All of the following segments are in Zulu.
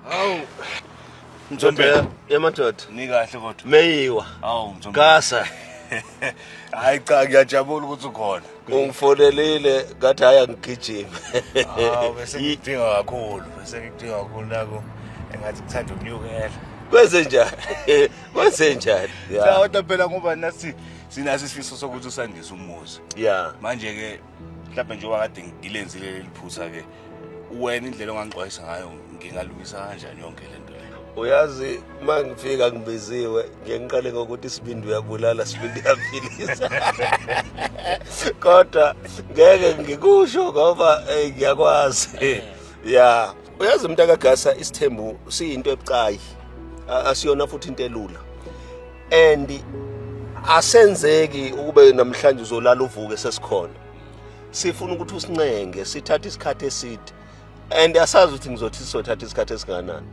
Hawu. Mthombeni. Yemadoda. Nikahle kodwa. Meyiwa. Hawu Mthombeni. Gasa. Hayi cha ngiyajabula ukuthi ukhona. Ungifonelile ngathi hayi angigijime. Hawu bese ngikudinga kakhulu, bese ngikudinga kakhulu nako engathi kuthanda ukunyukela. Kwenze njani? Kwenze njani? Cha kodwa phela ngoba nathi sinaso isifiso sokuthi usandise umuzi. Yeah. Manje ke mhlawumbe njengoba kade ngilenzile leli phutha ke wena indlela ongangixwayisa ngayo ngingalungisa kanjani yonke le nto le? Uyazi uma ngifika ngibiziwe ngiye ngiqale ngokuthi isibindi uyabulala sibindi uyaphilisa. Kodwa ngeke ngikusho ngoba eh, ngiyakwazi. Yeah. Uyazi mntakagasa isithembu siyinto ebucayi. Asiyona futhi into elula. And asenzeki ukube namhlanje uzolala uvuke sesikhona. Sifuna ukuthi usincenge sithathe isikhathi eside. And asazi ukuthi ngizothi sizothatha isikhathi esingakanani.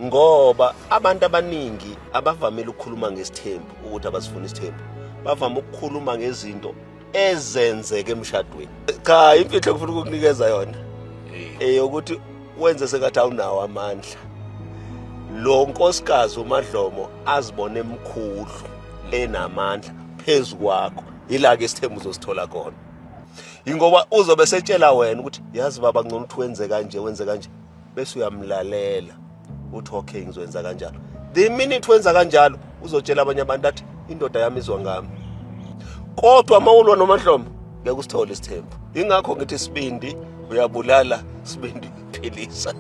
Ngoba abantu abaningi abavamile ukukhuluma ngesithembu ukuthi abasifuni isithembu. Bavama ukukhuluma ngezinto ezenzeke emshadweni. Cha, imfihlo ngifuna ukukunikeza yona eyokuthi wenze sengathi awunawo amandla. Lo nkosikazi uMadlomo azibone emkhulu enamandla phezu kwakho. Yila ke isithembu uzosithola khona. Ingoba uzobe setshela wena ukuthi yazi baba ngcono ukuthi wenze kanje wenze kanje bese uyamlalela uthi okay ngizwenza kanjalo. The minute wenza kanjalo uzotshela abanye abantu athi indoda yami izwa ngami. Kodwa mawulwa noMadlomo ngeke usithole isithembu. Ingakho ngithi isibindi uyabulala sibindi philisa.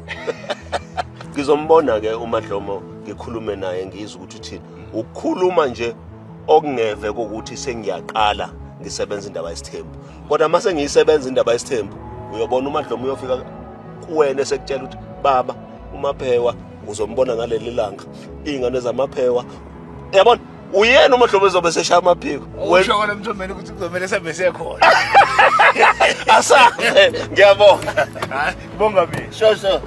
Ngizombona ke uMadlomo ngikhulume naye ngizwe ukuthi uthini. Ukukhuluma nje okungeve ukuthi sengiyaqala ngisebenza indaba yesithembu. Kodwa mase ngiyisebenza indaba yesithembu uyobona uMadlomo uyofika kuwena esekutshela ukuthi baba uMaphewa uzombona ngaleli langa iy'ngane zamaphewa yabona uyena uMadlomo ezobe seshaya amaphiko. Usho kona Mthombeni ukuthi kuzomele sihambe siye khona. Asambe ngiyabonga. Hayi, bonga mina. Sho sho.